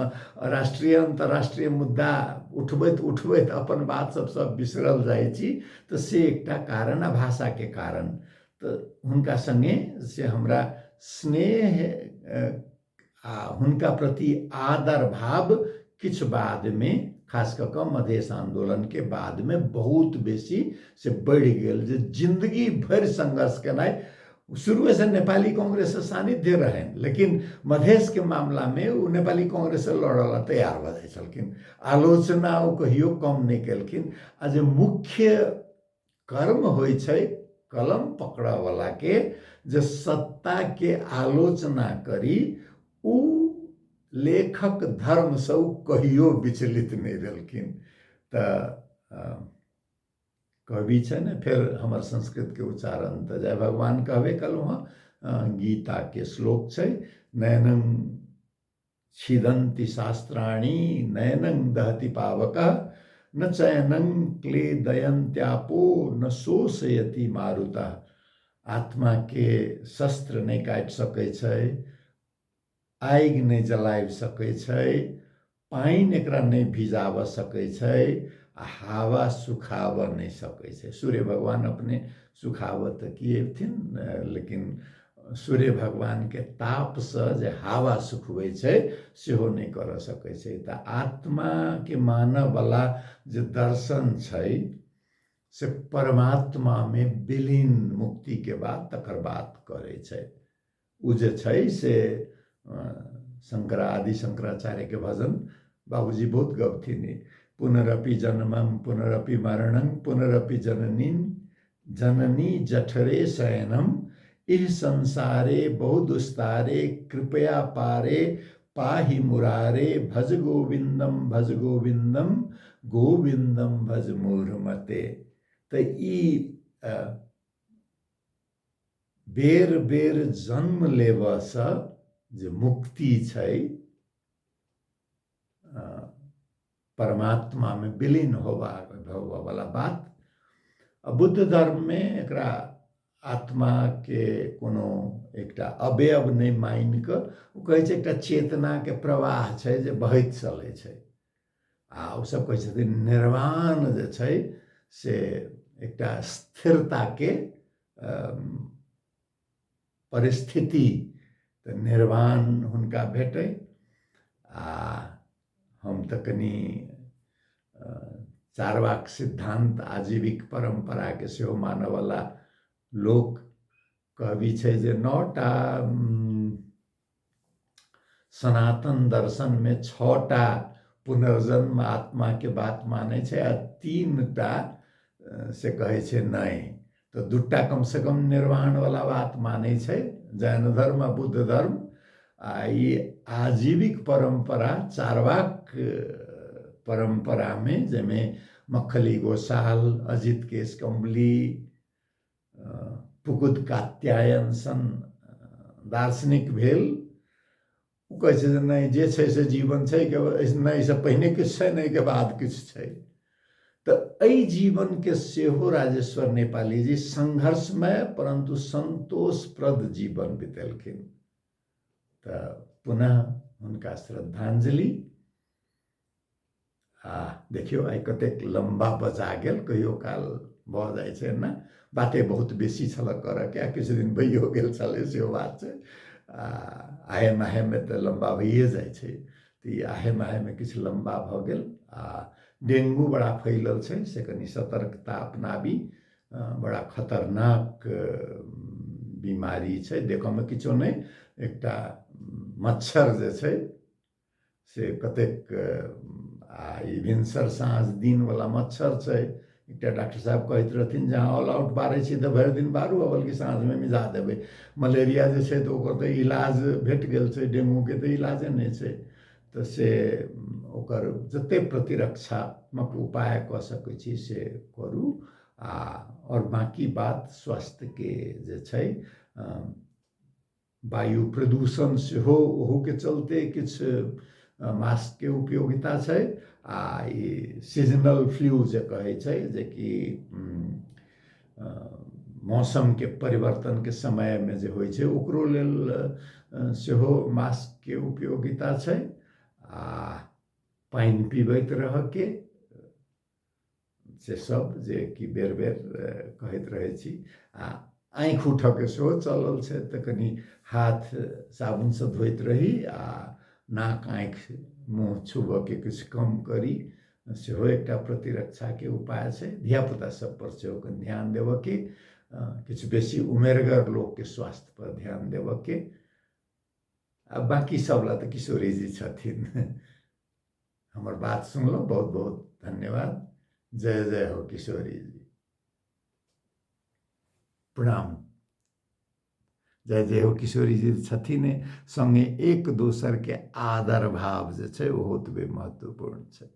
राष्ट्रीय अन्तर्राष्ट्रीय मुद्दा उठबैत उठबैत अपन बात सब सब बिसरल जाइ छी, तऽ से एकटा कारण आ भाषाके कारण। तऽ हुनका सङ्गे से हमरा स्नेह आ हुनका प्रति आदर भाव किछु बादमे खास कऽ कऽ मधेश आन्दोलनके बादमे बहुत बेसी से बढ़ि गेल जे जिन्दगी भरि संघर्ष केनाइ। शुरुएसँ नेपाली कांग्रेससँ सानिध्य रहनि, लेकिन मधेशके मामलामे ओ नेपाली कांग्रेससँ लड़ऽ लए तैयार भऽ जाइ छलखिन। आलोचना ओ कहियो कम नहि केलखिन। आ जे मुख्य कर्म होइ छै कलम पकड़ऽवलाके जे सत्ताके आलोचना करी, उ लेखक धर्मसँ ओ कहियो विचलित नहि भेलखिन। तऽ कहबी छै ने, फेर हमर संस्कृतके उच्चारण तऽ जय भगवान कहबे कलहुँ हँ, गीताके श्लोक छै, नयनं छिदन्ति शास्त्राणि नयनं दहति पावकः न चयनं क्लेदयन्त्यापो न शोषयति मारुतः। आत्माके शस्त्र नहि काटि सकै छै, आगि नहि जलाबि सकै छै, पानि एकरा नहि भिजाबऽ सकै छै आ हवा सुखाबऽ नहि सकै छै। सूर्य भगवान अपने सुखाबऽ तऽ की अयथिन, लेकिन सूर्य भगवानके तापसँ जे हवा सुखबै छै सेहो नहि करऽ सकै छै। तऽ आत्माके मानऽवला जे दर्शन छै से परमात्मामे विलीन मुक्तिके बाद तकर बात करै छै। ओ जे छै से शंकर आदि शंकराचार्यके भजन बाबूजी बहुत गबथिन, पुनरपि जन्मम पुनरपि मरणं पुनरपि जननी जननी जठरे शयनम इह संसारे बहु दुस्तारे कृपया पारे पाहि मुरारे भज गोविंदम भज गोविंदम गोविंदम भज मूढ़मते। तऽ ई बेर बेर जन्म लेबऽसँ जे मुक्ति छै, परमात्मामे विलीन होबऽवला बात। आ बुद्ध धर्ममे एकरा आत्माके कोनो एकटा अवयव नहि मानि कऽ ओ कहै छै एकटा चेतनाके प्रवाह छै जे बहैत चलै छै। आ ओ सब कहै छथिन निर्वाण जे छै से एकटा स्थिरताके परिस्थिति, तऽ निर्वाण हुनका भेटै। आ हम तऽ कनि चार्वाक सिद्धान्त आजीविक परम्पराके सेहो मानऽवला लोक। कहबी छै जे 9टा सनातन दर्शनमे 6टा पुनर्जन्म आत्माके बात मानै छै आ 3टा से कहै छै नहि, तऽ 2टा कमसँ कम निर्वाणवला बात मानै छै, जैन धर्म आ बुद्ध धर्म। आ ई आजीविक परम्परा चार्वाक परम्परामे, जाहिमे मक्खली गोसाल, अजित केश कम्बली, पुकुद कात्यायन सन दार्शनिक भेल, ओ कहै छै जे नहि, जे छै से जीवन छै, नहि एहिसँ पहिने किछु छै, नहि एहिके बाद किछु छै। तऽ एहि जीवनके सेहो राजेश्वर नेपाली जी संघर्षमय परन्तु सन्तोषप्रद जीवन बितेलखिन। तऽ पुनः हुनका श्रद्धांजलि। आ देखियौ आइ कतेक लम्बा बजा गेल, कहियो काल भऽ जाइ छै ने, बाते बहुत बेसी छल करऽके, आ किछु दिन भइयो गेल छलै सेहो बात छै। आ आहे माहेमे तऽ लम्बा भइए जाइ छै, तऽ ई आहे माहेमे किछु लम्बा भऽ गेल। आ डेंगू बड़ा फैलल छै, से कनि सतर्कता अपनाबी, बड़ा खतरनाक बीमारी छै, देखऽमे किछो नहि, एकटा मच्छर जे छै से कतेक, आ ई भिनसर साँझ दिनवला मच्छर छै। एकटा डॉक्टर साहब कहैत रहथिन जे अहाँ ऑल आउट बारै छी तऽ भरि दिन बारू, बल्कि साँझमे मिझा देबै। मलेरिया जे छै तऽ ओकर तऽ इलाज भेट गेल छै, डेंगूके तऽ इलाजे नहि छै। तऽ से ओकर जतेक प्रतिरक्षात्मक उपाय कऽ सकै छी से करू। आ आओर बाँकी बात स्वास्थ्यके जे छै, वायु प्रदूषण सेहो ओहूके चलते किछु मास्कके उपयोगिता छै। आ ई सीजनल फ्लू जे कहै छै, जेकि मौसमके परिवर्तनके समयमे जे होइ छै, ओकरो लेल सेहो मास्कके उपयोगिता छै। आ पानि पीबैत रहऽके से सब जे कि बेर बेर कहैत रहै छी। आ आँखि उठऽके सेहो चलल छै, तऽ कनि हाथ साबुनसँ धोइत रही आ नाक आँखि मुँह छुबऽके किछु कम करी, सेहो एकटा प्रतिरक्षाके उपाय छै। धियापुता सब पर सेहो कनि ध्यान देबऽके, किछु बेसी उमेरगर लोकके स्वास्थ्य पर ध्यान देबऽके। आ बाँकी सब ला तऽ किशोरीजी छथिन। हमर बात सुनलहुँ, बहुत बहुत धन्यवाद। जय जय हो किशोरी जी, प्रणाम। जय जय हो किशोरी जी छथिन, संगे एक दोसरके आदर भाव जे छै ओहो ओतबे महत्वपूर्ण छै।